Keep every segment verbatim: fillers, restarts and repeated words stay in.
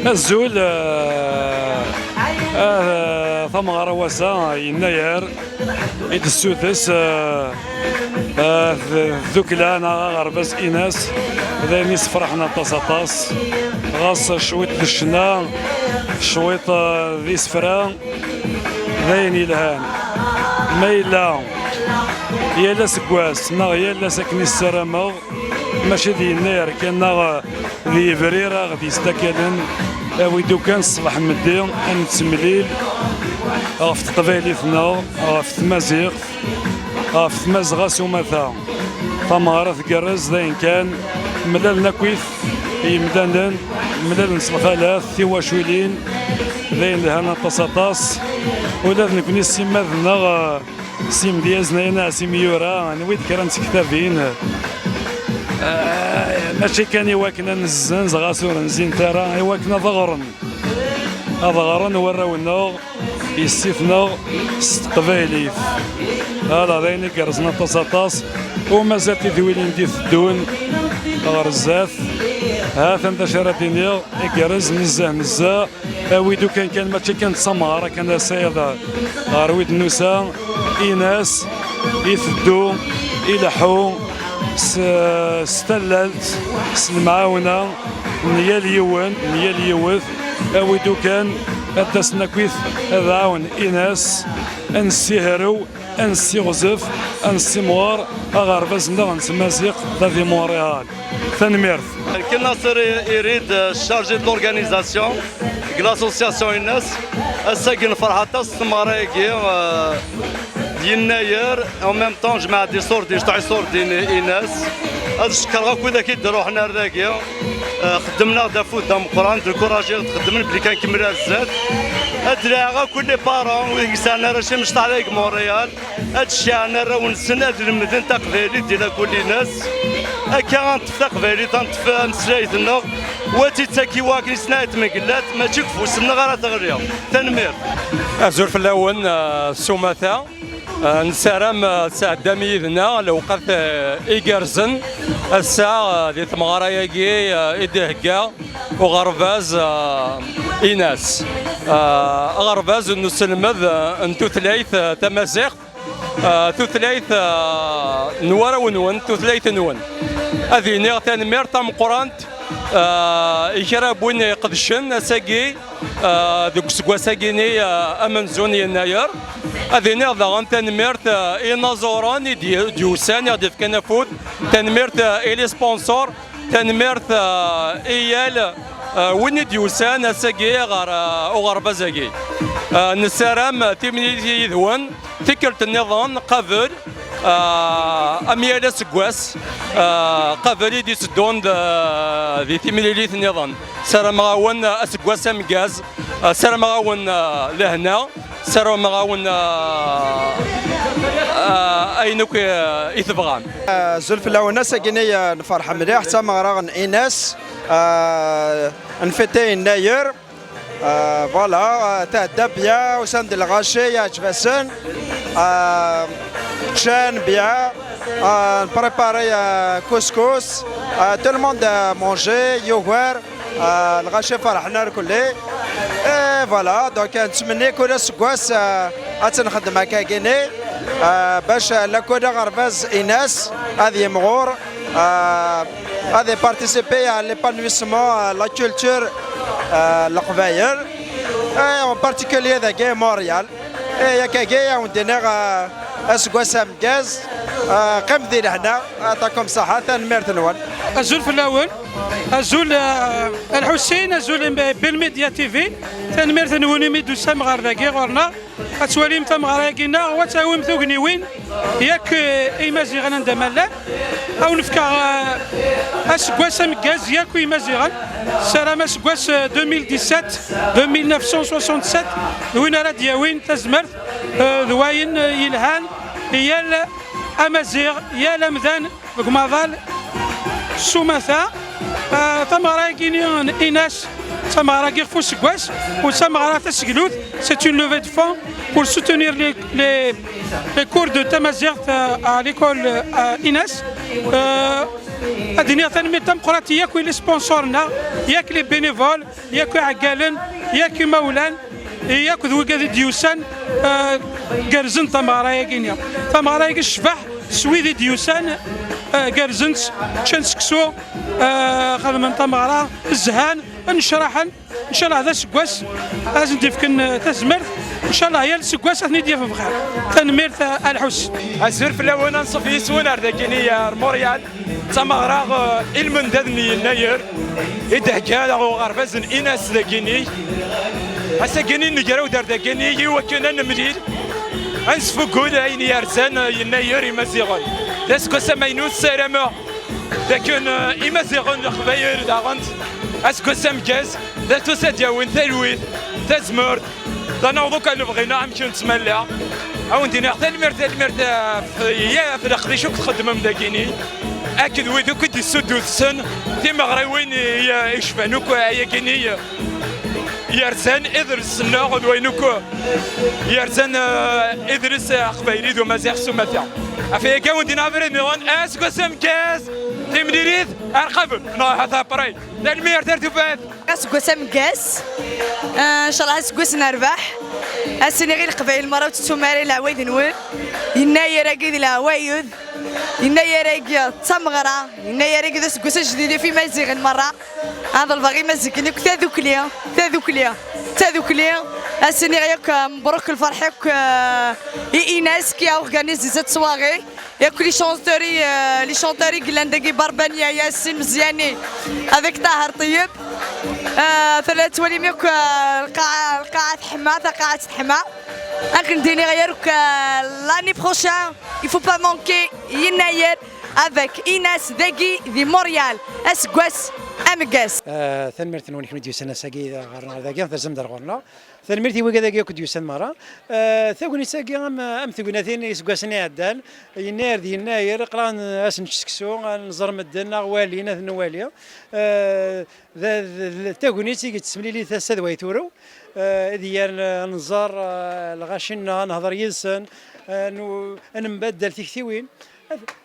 Azul, eh, eh, tameɣra n wass-a, Yennayer, i d-tessutes, eh, eh, t-, tdukla neɣ aɣerbaz Inas, d ayen yessefraḥen aṭas, aṭas. Ɣas cwiṭ d ccna, cwiṭ, eh, d isefra, d ayen yelhan. Ma yella yal aseggas neɣ yal ass akken i ssarameɣ, mačči d Yennayer kan neɣ d yebrir a ɣ-d-yestakalen, awi-d ukan ṣṣbeḥ meddi ad nettemlil ɣef teqbaylit-nneɣ, ɣef tmaziɣt, ɣef tmazɣa s umata. Tameɣra tgerrez d ayen kan, mlalen akkit yimdanen, mlalen s lxalat, tiwaculin, d ayen lhan aṭas, aṭas. Ula d nekni s immad-nneɣ, s imedyazen-a neɣ s imyura, nwi-d kra n tektabin. Eh, mačči kan i wakken ad nezzenz, ɣas ur nzint ara, i wakken ad ɣren. Ad ɣren warraw-nneɣ, yessi-tneɣ s teqbaylit. Ala, d ayen igerrzen aṭas, aṭas. U mazal tidwilin d-iteddun ɣer zdat. Ha-t-an d acu ara d-iniɣ, igerrez nezzeh, nezzeh. Awi-d ukan kan, mačči kan d tameɣra kan, a Saɛid, ɣer wid nusa, Inas iteddu, ileḥḥu s, s tallalt, s lemɛawna n yal yiwen, n yal yiwet. Awi-d ukan, ad d-asen akkit ad ɛawen Inas, ad nessihrew, ad nessiɣzef, ad nessimɣer aɣerbaz-nneɣ n tmaziɣt da di Montréal. Tanemmirt. Nekk Nasser Irid, chargé de l'organisation deg l'association Inas. Ass-agi nferḥ aṭas s tmeɣra-agi, eh, d Yennayer. En même temps, jemɛeɣ-d iṣurdi, jemɛeɣ iṣurdi n Inas. Ad cekkreɣ akk widak i d-iruḥen ar dagi. Eh, xeddmen-aɣ-d afud d ameqqran, découragé-ɣ-d, xeddmen belli kan kemmel ar zdat. Ad d-lɛiɣ akk les parents, wid yesɛan arrac imecṭaḥ deg Montréal. Ad ceyyɛen arraw-nsen ad lemden taqbaylit di lakul-ines. Akka ad neṭṭef taqbaylit, ad neṭṭef tameslayt-nneɣ, u ad tt-id-tagi wakken i s-nɛid tmengellat, mačči deg ufus-nneɣ ara teɣli. Tanemmirt. Azul fell-awen, eh, s umata. Eh, nessaram, eh, tesɛeddam yid-neɣ lewqat, eh, igerrzen. Ass-a, eh, di tmeɣra-agi, eh, i d-ihegga uɣerbaz, eh, Inas. Eh, aɣerbaz n uselmed, eh, n tutlayt, eh, tamaziɣt. Ah, tutlayt, ah, n warraw-nwen, tutlayt-nwen. Ad iniɣ tanemmirt tameqqrant, ah, i kra n win iqedcen ass-agi, ah, deg useggas-agi-ni, ah, amenzu n Yennayer. Ad iniɣ daɣen tanemmirt, ah, i yinaẓuren i d-, d-yusan, i ɣ-d-yefkan afud. Tanemmirt, ah, i les sponsors. Tanemmirt, ah, i yal, ah, win i d-yusan ass-agi ɣer, ah, uɣerbaz-agi. Ah, nessaram timlilit yid-wen, tikkelt nniḍen qabel, ah, am yal aseggas, ah, qabel i d-itteddun d, di timlilit nniḍen. Ssarameɣ-awen aseggas ameggaz, ah, ssarameɣ-awen, ah, lehna. Ssarameɣ-awen, ah, ah, ayen akk, ah, i tebɣam. Azul fell-awen, ass-agi-nni, ah, nferḥ mliḥ, d tameɣra n Ines, ah, nfêter Yennayer. Ah, voilà, ah, tɛedda bien, usan-d lɣaci, yeɛǧeb-asen. Ah, ččan bien, ah, nprépari, ah, couscous, ah, tout le monde a mangé, yugar. Ah, lɣaci ferḥen irkelli. Et voilà, donc, eh, nettmenni kul aseggas, eh, ad tt-nxeddem akka-gini, eh, bac, eh, lakul aɣerbaz-ines ad yimɣur, eh, ad iparticiper à l'épanouissement, eh, la culture, eh, n Leqbayel, et en particulier dagi Montréal. Et akka-agi, ad wen-d-iniɣ, eh, aseggas ameggaz, eh, qqim di lehna, eh, ṭakum ṣaḥa, tanemmirt-nwen. Azul fell-awen. Azul, eh, a Lḥusin, azul i Belmedia T V. Tanemmirt-nwen imi d-tusam ɣer dagi ɣur-neɣ. Ad twalim tameɣra-agi-nneɣ, u ad tawim tugniwin, yak, eh, i Imaziɣen anda ma llan. Ad wen-fkeɣ, eh, aseggas ameggaz, yak i Imaziɣen. Ssaram aseggas, eh, deux mille dix-sept, deux mille neuf cent soixante-sept, d win ara d-yawin tazmert, eh, d wayen, eh, yelhan i yal Amaziɣ, yal amdan deg umaḍal s umata. Ah, tameɣra-agi-ni n Inas, d tameɣra n yixef useggas, u d tameɣra taseglut, c'est une levée de fonds pour soutenir les, les, les cours de tamaziɣt, euh, à l'école, euh, Inas. Euh, Ad iniɣ tanemmirt tameqqrant i yakk les sponsors-nneɣ, yakk les bénévoles, yakk iɛeggalen, yakk imawlan, yakk d wigad i d-yusan, eh, gerrzen tameɣra-agi-nni. Tameɣra-agi tecbeḥ s wid i d-yusan, eh, gerrzen-tt, ččan seksu, eh, xedmen tameɣra, zhan, nnecraḥen. Ncallah d aseggas ad sen-d-ifken, eh, tazmert. Ncallah yal aseggas ad ten-id-yaf bxir. Tanemmirt, eh, a Lḥus. Azul fell-awen, anṣuf yis-wen ar dagini ar Montréal. D tameɣra, eh, i lmendad n Yennayer i d-thegga uɣerbaz n Inas dagini. Ass-agini neggra-d ar dagini i wakken ad nemlil, ad nesfuggul ayen yerzan, eh, Yennayer Imaziɣen. D aseggas amaynut, ssarameɣ d akken, eh, Imaziɣen Leqbayel daɣen aseggas ameggaz, d atus ad d-yawin talwit, tazmert, d anaweḍ akk ar lebɣi-nneɣ amek nettmalla. Ad wen-d-iniɣ tanemmirt, tanemmirt, eh, ɣef, ya, ɣef leqdic akk txeddmem dagini, akked wid akk i d-issudduten timeɣriwin i, i, icban akk ayagini yerzan idles-nneɣ d wayen akk yerzan, eh, idles aqbayli d umaziɣ s umata. Ɣef wayagi ad wen-d-iniɣ abrid nniḍen, aseggas ameggaz, timlilit ar qabel, neɣ ahat après. Tanemmirt ar tufat. Aseggas ameggaz, eh, ncallah aseggas n rrbeḥ. Ad s-iniɣ i Leqbayel merra ur tettum ara i leɛwayed-nwen. Yennayer-agi d leɛwayed, Yennayer-agi d tameɣra, Yennayer-agi d aseggas ajdid ɣef Imaziɣen merra. Ad ḍelbeɣ Imaziɣen akk tadukli, tadukli, tadukli. Ad s-iniɣ yakk, eh, mebruk lferḥ akk, eh, i Inas qui a organisé cette soirée. Yakk les chanteurs, euh, les chanteurs i yellan dagi, Barbania, Yassine Meziani, avec Tahar Tayeb. Euh, tella tettwalim yakk, euh, lqaɛa, lqaɛa teḥma, taqaɛet teḥma. Akken d-iniɣ yakk, euh, l'année prochaine, il faut pas manquer Yennayer avec Inas dagi di Montréal. Aseggas ameggaz. Eh, tanemmirt-nwen i kenwi d-yusan ass-agi ɣer-neɣ dagi, terzam-d ar ɣur-neɣ. Tanemmirt i wigad-agi akk d-yusan merra. Eh, tagnit-agi am, am tegnatin iseggasen iɛeddan, Yennayer d Yennayer, aql-aɣ n-, ad s-nečč seksu, ad nẓer medden, ad ɣ-walin, ad nwali. Eh, d, d, d tagnit i yettsemlilit ass-a d way turew. Eh, ad yerr, eh, ad nẓer, eh, lɣaci-nneɣ, ad nehder yid-sen, eh, nu-, ad nembaddal tiktiwin.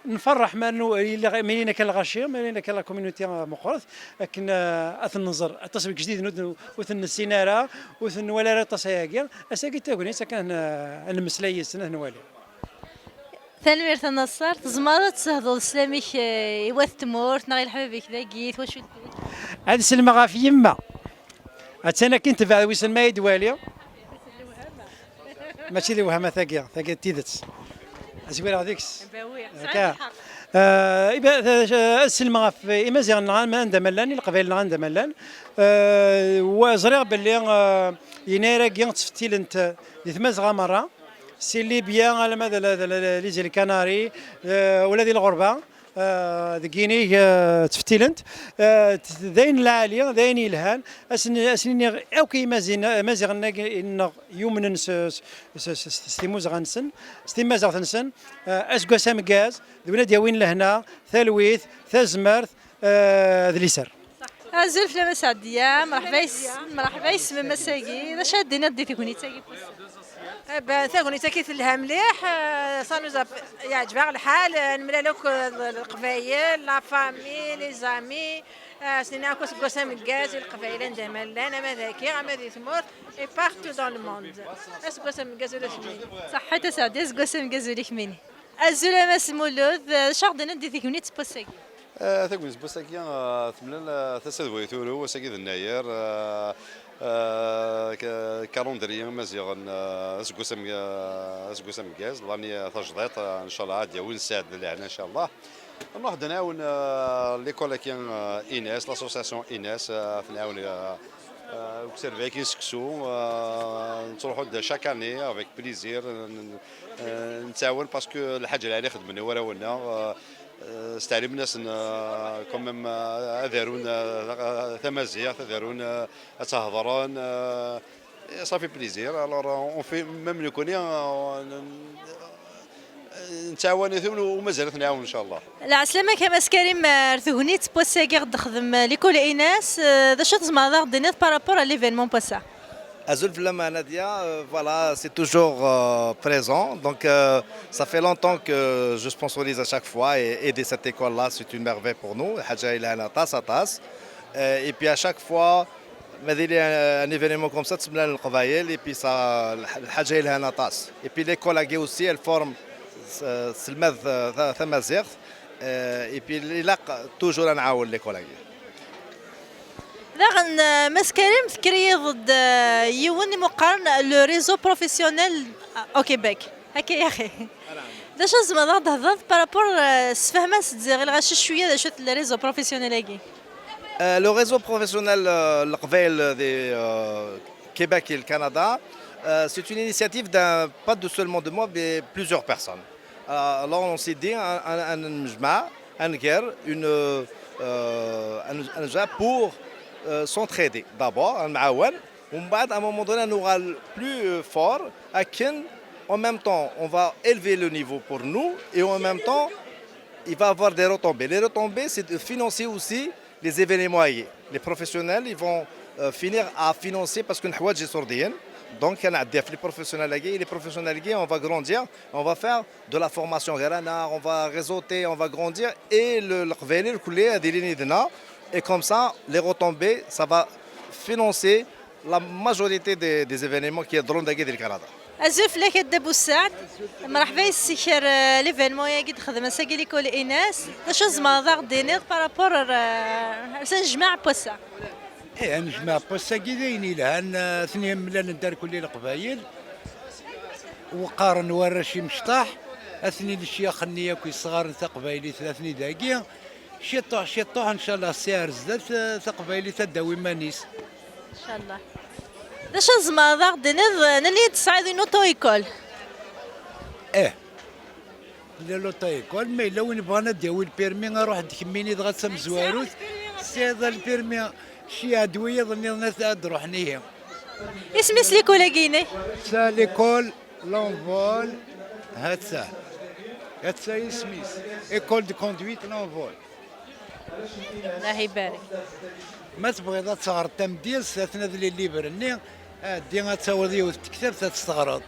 Nferreḥ ma nu-, yella, ma yella kan lɣaci, ma yella kan la communauté meqqret, akken, eh, ad ten-nẓer. Aṭas n ijdiden ur ten-, ur ten-nessin ara, ur ten-nwala ara aṭas ayagi. Ass-agi d tagnit akken ad n-, ad nemmeslay yid-sen, ad nwali. Tanemmirt a Naṣer. Tzemreḍ ad tessehduḍ sslam-ik, eh, i wat tmurt neɣ i leḥbab-ik dagi, twacult-ik? Ad sellmeɣ ɣef yemma. Attan akken tebɛed, wissen ma i d-wali. Mačči d lewhama tagi, tagi d tidet. Zwireɣ deg-s. Akka. Eh, iba-, eh, ad sellmeɣ ɣef Imaziɣen-nneɣ anda ma llan, i Leqbayel-nneɣ anda ma llan. Eh, wa ẓriɣ belli, eh, Yennayer-agi ttfettilen-t di Tmazɣa merra, si Libya alamma d, d, d, d les îles Canaries, eh, ula di lɣerba. Eh, deg yinig, eh, ttfettilent. Eh, t-, d ayen lɛali, d ayen yelhan. Asen-, asen-iniɣ akk i Imaziɣen-, Imaziɣen-nneɣ yumnen s, s, s, s, s, s timmuzɣa-nsen, s timmazeɣt-nsen. Eh, aseggas ameggaz, d win ad yawin lehna, talwit, tazmert, eh, d liser. Azul fell-am a Seɛdiya, mreḥba yes-, mreḥba yes-m ass-agi. D acu ara d-tiniḍ di tegnit-agi n wass-a? Eh ben, tagnit-agi telha mliḥ, eh, ça nous a, yeɛǧeb-aɣ lḥal, eh, nemlal akk, eh, Leqbayel, la famille, les amis, eh, s-nini akk aseggas ameggaz i Leqbayel anda ma llan, ama dagi, ama di tmurt, et partout dans le monde. Aseggas ameggaz ula d kemmini. Ṣaḥḥit a Seɛdiya, aseggas ameggaz ula d kemmini. Azul a Mass Mulud, eh, d acu ara d-tiniḍ di tegnit n wass-agi? Eh, tagnit n wass-agi, eh, temlal, eh, tasa d way turew, ass-agi d Nnayer, eh, eh, k-, calendrier amaziɣen, eh, aseggas am-, eh, aseggas ameggaz, l'année tajdiṭ, eh, ncallah ad d-yawin sseɛd d lehna ncallah. Nruḥ ad nɛawen, eh, l'école-agi, eh, Ines, l'association Ines, eh, ad t-nɛawen, eh, eh, deg uservay-agi n seksu, eh, nettruḥu-d chaque année avec plaisir, n-, n-, eh, nettɛawan parce que lḥaǧa lɛali xedmen i warraw-nneɣ, eh, eh, steɛlimen-asen, eh, quand même, eh, ad arun, eh, tamaziɣt, ad arun, eh, ad tt-hedren, eh, ça fait plaisir. Alors, eh, on fait, même nekkni, eh, n-, eh, nettɛawan-iten u mazal ad ten-nɛawen, ncallah. Lɛeslama-k a Mass Karim, ar tegnit n wass-agi i ɣ-d-texdem, eh, l'école Ines, eh, d acu tzemreḍ ad ɣ-d-tiniḍ par rapport à l'événement n wass-a? Azul fell-am a Nadia, euh, voilà, c'est toujours euh, présent. Donc, euh, ça fait longtemps que je sponsorise à chaque fois et aider cette école-là, c'est une merveille pour nous. Ḥaǧa yelhan aṭas, aṭas. Euh, et puis à chaque fois, ma d-yili un, un événement comme ça, تسملان القبايل, et puis ça, الحاجة yelhan aṭas. Et puis l'école-agi aussi, elle forme euh, تسلمد euh, ta- tamaziɣt. Euh, et puis il a toujours un عاون l'école-agi. Daɣen, euh, Mass Karim, tekriyed-d euh, yiwen imuqqaren le réseau professionnel au Québec. Akka yaxi. D acu tzemreḍ ad d-thedreḍ par rapport euh, ssefhem-as-d ziɣ i lɣaci cwiya d acu-t le réseau professionnel-agi? Euh, le réseau professionnel euh, القبايل de euh, Québec et le Canada, euh, c'est une initiative d'un, pas de seulement de moi, mais plusieurs personnes. Euh, alors on s'est dit, un, un, un نجمع, un guerre, une, euh, un, un نجمع pour euh, s'entraider d'abord, un معاون, ومن بعد, à un moment donné, نوغال plus euh, fort, akken, en même temps, on va élever le niveau pour nous et en même temps, il va avoir des retombées. Les retombées, c'est de financer aussi les événements. Les professionnels, ils vont euh, finir à financer parce que نحواج يسورديين. Donc, il y a des professionnels, les professionnels, on va grandir, on va faire de la formation غير هنا, on va réseauter, on va grandir et le, القبايلي الكل هذه اللي يدنا, et comme ça, les retombées, ça va financer la majorité des, des événements qui يدورون داكي ديال كندا. Azul fell-ak a Dda Bussaɛd. Mreḥba yes-k ar euh, l'événement-agi d-xedmen ass-agi l'école Ines. D acu tzemreḍ ad aɣ-d-tiniḍ par rapport ar euh, ar s anejmaɛ n wass-a? Ih, anejmaɛ n wass-agi d ayen yelhan, eh, aten-i mlalen-d irkelli leqbayel, u qqaren warrac imecṭaḥ, aten-i lecyax-nni akk yesɣaren taqbaylit aten-i dagi, ciṭuḥ ciṭuḥ ncallah sya ar zdat eh, taqbaylit ad d-tawi iman-is. Ncallah. D acu tzemreḍ ad aɣ-d-tiniḍ, eh, nnan-iyi-d tesɛiḍ une auto-école? Ih, tella l'auto-école, ma yella win yebɣan ad d-yawi lpirmi, aruḥ-d kemmini dɣa d tamezwarut, tesɛiḍ lpirmi, cci-ɛed wiyaḍ nniḍen ad ad ruḥen ihi. Isem-is l'école-agi-inek? Sa l'école l'envol, ha-tt-a, ha-tt-a isem-is, école de conduite l'envol. Allah ibarek. Ma tebɣiḍ ad teɣreḍ tamedyazt, atna d les livres-nni, ɛeddi ad tawiḍ yiwet n tektabt ad tt-teɣreḍ.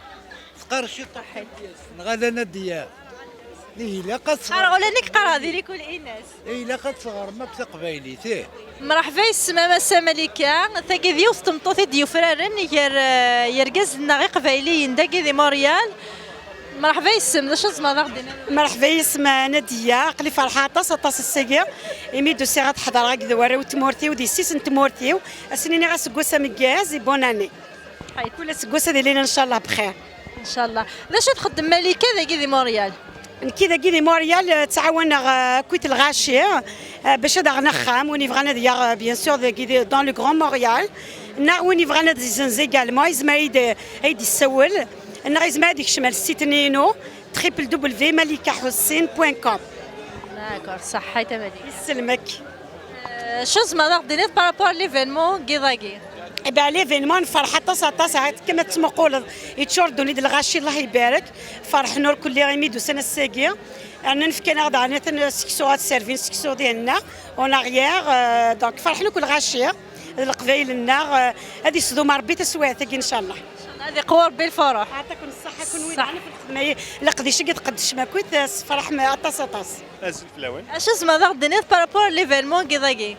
Teqqar ciṭuḥ tamedyazt, neɣ ala Nadia? Ilaq ad teɣreḍ. Qqareɣ ula nekk qqareɣ di l'école Ines. Ilaq ad teɣrem akk taqbaylit, ih. Mreḥba yes-m a Massa Malika, tagi d yiwet n tmeṭṭut i d-yufraren gar eh, yergazen-nneɣ iqbayliyen dagi di Montréal. Mreḥba yes-m, d acu tzemreḍ ad aɣ-d-tiniḍ? Mreḥba yes-m a Nadia, aql-i ferḥeɣ aṭas aṭas ass-agi imi d-usiɣ ad ḥedreɣ akked warraw n tmurt-iw d yessi-s n tmurt-iw, ad sen-iniɣ aseggas ameggaz i bonne année. Kul aseggas ad ilin ncallah bxir. Ncallah. D acu txeddem Malika dagi di Montréal? Nekki dagi di Montréal eh, ttɛawaneɣ eh, akkit lɣaci eh, bac ad aɣen axxam, win yebɣan ad yaɣ eh, bien sûr dagi di- dans le Grand Montréal, neɣ win yebɣan ad yezzenz également yezmer ad yi-d- ad yi-d-yessawel, neɣ yezmer ad yekcem ar site-nni-inu www malikahusin.com. D'accord, ṣaḥḥa-k a Malika. Yesselmek. Eh, Acu tzemreḍ ad aɣ-d-tiniḍ par rapport à l'événement n yiḍ-agi? Eh bien, l'événement, nferḥ aṭas aṭas, ɛad kama tettmuquleḍ, yeččur ddunit d lɣaci, Allah ibarek. Ferḥen ur kulli imi d-usan ass-agi. Rnan fkan-aɣ-d ɛni atan seksu, ad servin seksu dihin-nneɣ, en arrière. Euh, donc, ferḥen akk lɣaci d leqbayel-nneɣ. Euh, ad isdum Rebbi taswiɛt-agi, ncallah. Ad iqwu Rebbi lfuruḥ. Ɛṭaken ṣṣeḥḥa kunwi daɣen ɣef lxedma-yi, leqdic-agi tqeddcem akkit, tessefraḥem aṭas aṭas. Azul fell-awen. Acu tzemreḍ ad aɣ-d-tiniḍ par rapport à l'événement n yiḍ-agi?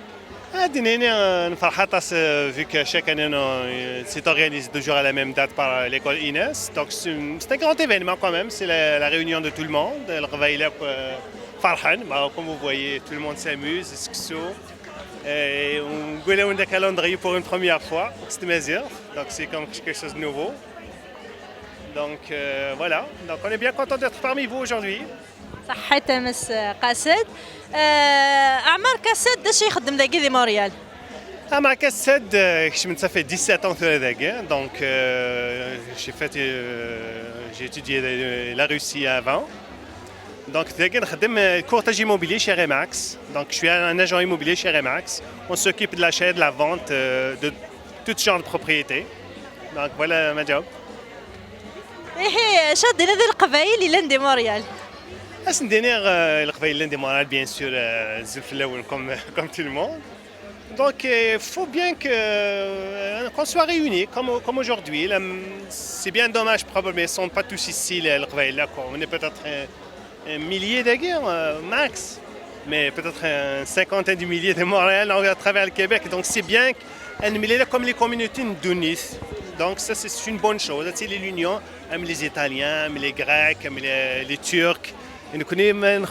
Ad d-nini, euh, nferḥ aṭas, euh, vu que chaque année, non, euh, c'est organisé toujours à la même date par euh, l'école Ines. Donc c'est une- c'est un grand événement quand même, c'est la, la réunion de tout le monde. Leqbayel akk, euh, ferḥen, bah, comme vous voyez, tout le monde s'amuse, seksu. Et on goûte un calendrier pour une première fois, c'est mesure. Donc c'est comme quelque chose de nouveau. Donc euh, voilà, donc on est bien content d'être parmi vous aujourd'hui. Ṣaḥḥa-k a Mass Qased. Eh, Ɛmar Qased, d acu ixeddem dagi di Montréal? Ɛmar Qased, euh, كنت ça fait dix-sept ans tura dagi, donc euh, j'ai fait, euh, j'ai étudié la, la Russie avant. Donc dagi نخدم euh, courtage immobilier chez Remax. Donc je suis un agent immobilier chez Remax. On s'occupe de l'achat et de la vente euh, de tout genre de propriété. Donc voilà ma job. Ihi, acu ad d-tiniḍ i leqbayel yellan di Montréal? Ad sen-d-iniɣ euh, leqbayel yellan di Montréal, bien sûr, euh, azul fell-awen comme, comme tout le monde. Donc, il faut bien que, euh, qu'on soit réunis comme, comme aujourd'hui. Là, c'est bien dommage, probablement, ils ne sont pas tous ici, les, les Leqbayel, là, quoi. On est peut-être un, un millier de gars, euh, max, mais peut-être une cinquantaine de milliers de Montréal, donc, à travers le Québec. Donc, c'est bien qu'on est là comme les communautés de Nice. Donc, ça, c'est une bonne chose. C'est l'union, même les Italiens, même les Grecs, même les, les Turcs. Et nous connaissons,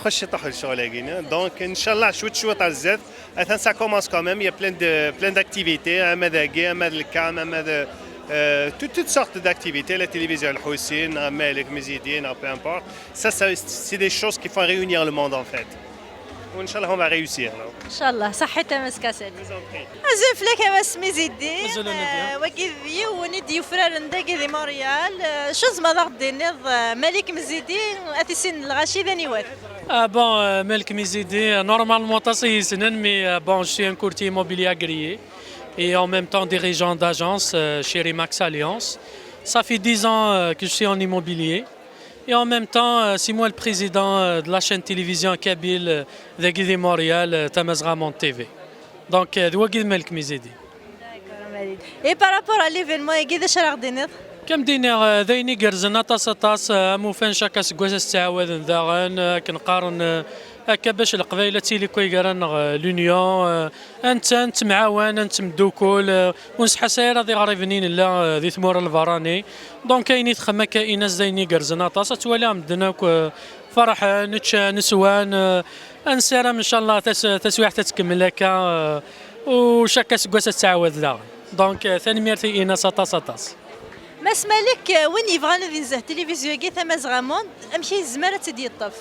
donc, Inch'Allah, chouette, chouette, à Z. Attends, ça commence quand même. Il y a plein de, plein d'activités. Un Madagé, un Madlkam, un Mad-, euh, toutes, toutes sortes d'activités. La télévision, le Hussein, un Malik Mizidine, peu importe. Ça, ça, c'est des choses qui font réunir le monde, en fait. Inch'Allah, on va réussir, là. Inchallah, saḥit a Mass Kassel. Je vous en prie. Azul fell-ak a Mass Mizidine. Azul a Nadia. Euh, wagi d yiwen i d-yufraren dagi di Montréal. Euh, acu tzemreḍ ad ɣ-d-tiniḍ, euh, Malik Mizidine, ad t-issinen lɣaci d aniwa-t? Ah bon, euh, Malik Mizidine, euh, normalement, aṭas i yi-ssnen, mais, euh, bon, je suis un courtier immobilier agréé et en même temps dirigeant d'agence, euh, chez Remax Alliance. Ça fait dix ans, euh, que je suis en immobilier. Et en même temps, euh, c'est moi le président, euh, de la chaîne télévision kabyle, euh, dagi di Montréal, euh, Tamazgha Monde T V. Donc, euh, d wagi d Malik Mizidine. D'accord, Malik. Et par rapport à l'événement-agi, d acu ara ɣ-d-tiniḍ? Kem d-iniɣ, euh, d ayen igerrzen aṭas, aṭas, euh, am ufan cak aseggas ad s-ttɛawaden daɣen, euh, akken qqaren, euh, akka bac Leqbayel ad tili kwi gar-aneɣ, euh, l'union, euh, ad nett-, ad nettemɛawan, ad nettemdukul, euh, ur nesḥasay ara d iɣriben i nella, euh, di tmura n lberrani. Donc, ayen i txem akka Ines d ayen igerrzen aṭas. Ad twaliɣ medden akk, euh, ferḥen, ččan, swan, euh, ad nessaram, ncallah, tas-, taswiɛt ad tkemmel akka, euh, u cak aseggas ad tettɛawad daɣen. Donc, euh, tanemmirt i Ines aṭas, aṭas. Mass Malik, euh, win yebɣan ad yezzeɛ tilivizyu-agi Tamazgha Monde, amek i yezmer ad tt-id-yeṭṭef?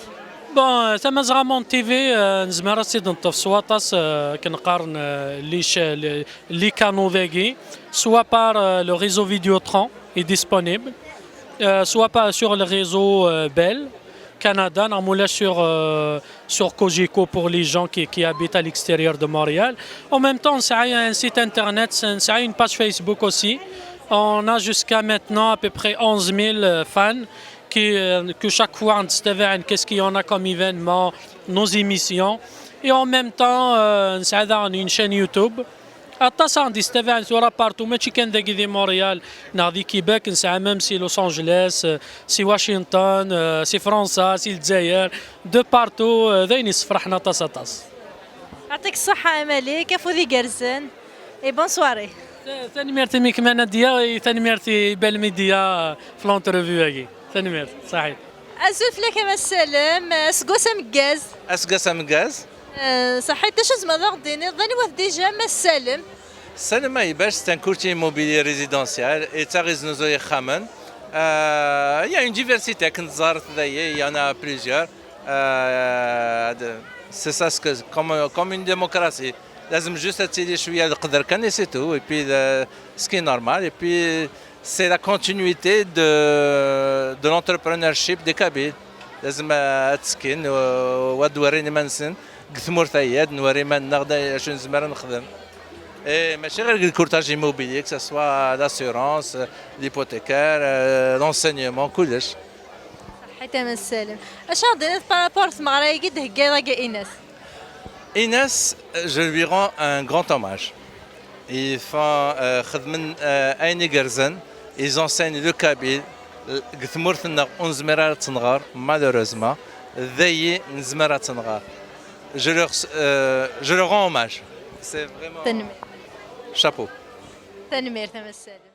Bon, euh, Tamazgha Monde T V, euh, nezmer ad tt-id-neṭṭef s waṭas, euh, akken qqaren, euh, les cha-, les, les canaux dagi, soit par, euh, le réseau Vidéotron est disponible, euh, soit par, sur le réseau, euh, Bell Canada, normalement là sur, euh, sur Cogeco pour les gens qui, qui habitent à l'extérieur de Montréal. En même temps, on a un site internet, on a une page Facebook aussi. On a jusqu'à maintenant à peu près onze mille, euh, fans qui, euh, que chaque fois on distingue qu'est-ce qu'il y en a comme événement, nos émissions. Et en même temps, euh, on a une chaîne YouTube. Aṭas ara ɣ-d-istabaɛen tura partout, mačči kan dagi di Montréal, neɣ di Québec, nesɛa même si Los Angeles, euh, si Washington, euh, si Fransa, si Lezzayer, de partout, euh, d ayen yessefraḥen aṭas, aṭas. Yeɛṭik ṣṣeḥḥa a Malik, afud igerrzen, et bonne soirée. Ta-, tanemmirt i Mikman Adia, et tanemmirt i Bell Media, euh, f l'entrevue-agi. Tanemmirt, ṣaḥit. Azul fell-ak a Mass Salem, aseggas ameggaz. Aseggas ameggaz. Eh, ṣaḥit, acu tzemreḍ ad ɣ-d-tiniḍ? D anwa-t déjà Mass Salem? Salem Aybac, c'est un courtier immobilier résidentiel et d taɣ-iznuzuy ixxamen. Euh, il y a une diversité, akken teẓẓareḍ dayi, il y en a plusieurs. Euh, de-, c'est ça ce que, comme, comme une démocratie. Lazem juste ad tili cwiya leqder kan et c'est tout. Et puis, euh, ce qui est normal. Et puis, c'est la continuité de, de l'entrepreneurship des Kabyles. Lazem ad ttekkin, euh, u ad werrin iman-nsen deg tmurt-agi, ad nwerri iman-nneɣ d acu nezmer ad nexdem. Et mačči ɣer deg le courtage immobilier, que ce soit l'assurance, l'hypothécaire, euh, l'enseignement, kullec. Ṣaḥit a Mass Salem. Acu ara d-tiniḍ par rapport i tmeɣra-agi d-theggaḍ-agi a Ines? Ines, je lui rends un grand hommage. Ils font, euh, xedmen, euh, ayen igerrzen. Ils enseignent le kabyle. Deg tmurt-nneɣ ur nezmir ara ad tenɣer, malheureusement. Dayi nezmer ad tenɣer. Je leur, euh, je leur rends hommage. C'est vraiment... Tanemmirt. Chapeau. Tanemmirt a Mass Salem.